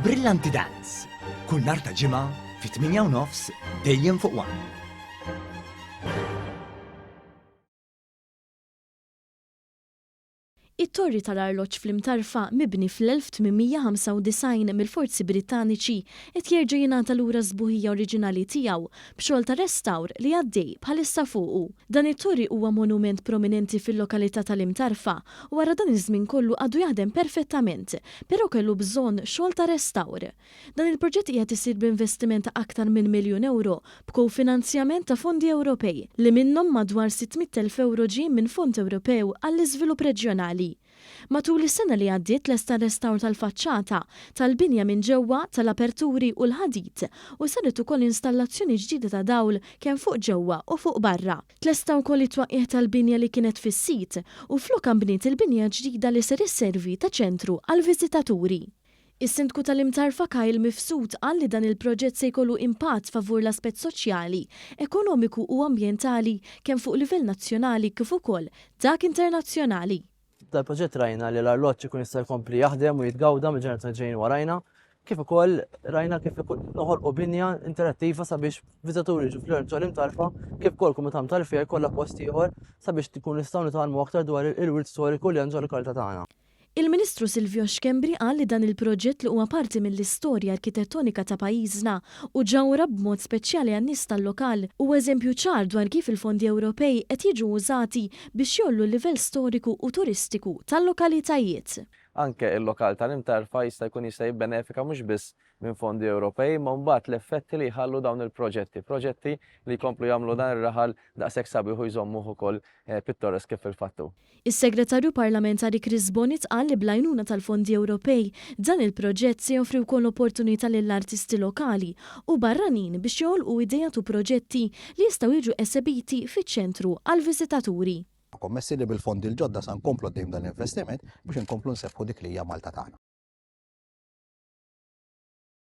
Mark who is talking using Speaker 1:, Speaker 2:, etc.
Speaker 1: Brillanti Dance, kull nhar ta' Ġimgħa fit-8 u nofs dejjem fuq One.
Speaker 2: It-torri tal-arloġġ fl-Imtarfa, mibni fl-1895 mill-forzi Brittaniċi, qed jerġa' jingħata lura s-sbuħija oriġinali tiegħu b'xogħol ta' restawr li għaddej bħalissa fuqu. Dan it-torri huwa monument prominenti fil-lokalità tal-Imtarfa u wara dan iż-żmien kollu għadu jaħdem perfettament, però kellu bżonn xogħol ta' restawr. Dan il-proġett qiegħed isir b'investiment ta' aktar minn miljun ewro b'ko-finanzjament ta' fondi Ewropej, li minnhom madwar 600,000 ewro ġie minn Fond Ewropew għall-Iżvilupp Reġjonali. Matul is-sena li għaddiet tlesta r-restawr tal-faċċata, tal-binja minn ġewwa, tal-aperturi u l-ħadid u saret ukoll installazzjoni ġdida ta' dawl kemm fuq ġewwa u fuq barra. Tlesta wkoll it-twaqqigħ tal-binja li kienet fis-sit u flokha nbniet il-binja ġdida li ser isservi ta' ċentru għall-viżitaturi. Is-Sindku tal-Imtarfa Kyle Mifsud qal li dan il-proġett se jkollu impatt favur l-aspett soċjali, ekonomiku u ambjentali kemm fuq livell nazzjonali kif ukoll dak internazzjonali.
Speaker 3: Dal-proġett rajna li l-arloġġ ikun jista' jkompli jaħdem u jitgawda mill-ġenerazzjoni ġejjin warajna, kif ukoll rajna kif noħolqu binja interattiva sabiex viżitaturi jiġu fl-Imtarfa kif ukoll komunità Mtarfija jkollha post ieħor sabiex nkunu nistgħu nitgħallmu aktar dwar il-wirt storiku li hemm ġol-lokalità tagħna.
Speaker 2: Il-Ministru Silvio Schembri qal li dan il-proġett li huwa parti mill-istorja arkitettonika ta' pajjiżna u ġawhra b'mod speċjali għan-nies tal-lokal huwa eżempju ċar dwar kif il-fondi Ewropej qed jiġu użati biex jgħollu l-livell storiku u turistiku tal-lokalitajiet.
Speaker 4: Anke il-lokal tal-Imtarfa jista' jkun jista' jibbenefika mhux biss minn fondi Ewropej imma mbagħad l-effetti li jħallu dawn il-proġetti, proġetti li jkomplu jagħmlu dan ir-raħal daqshekk sabiħ u jżommuh ukoll pittoresk kif fil-fatt hu.
Speaker 2: Is-Segretarju Parlamentari Chris Bonett qal li bl-għajnuna tal-fondi Ewropej, dan il-proġett se joffri wkoll opportunità lill-artisti lokali u barranin biex joħolqu ideat u proġetti li jistgħu jiġu esebiti fiċ-ċentru għall-viżitaturi.
Speaker 5: Kommessi li bil-fondi l-ġodda sa nkomplu għaddejjin b'dan l-investiment biex inkomplu nsebbħu dik li hija Malta tagħna.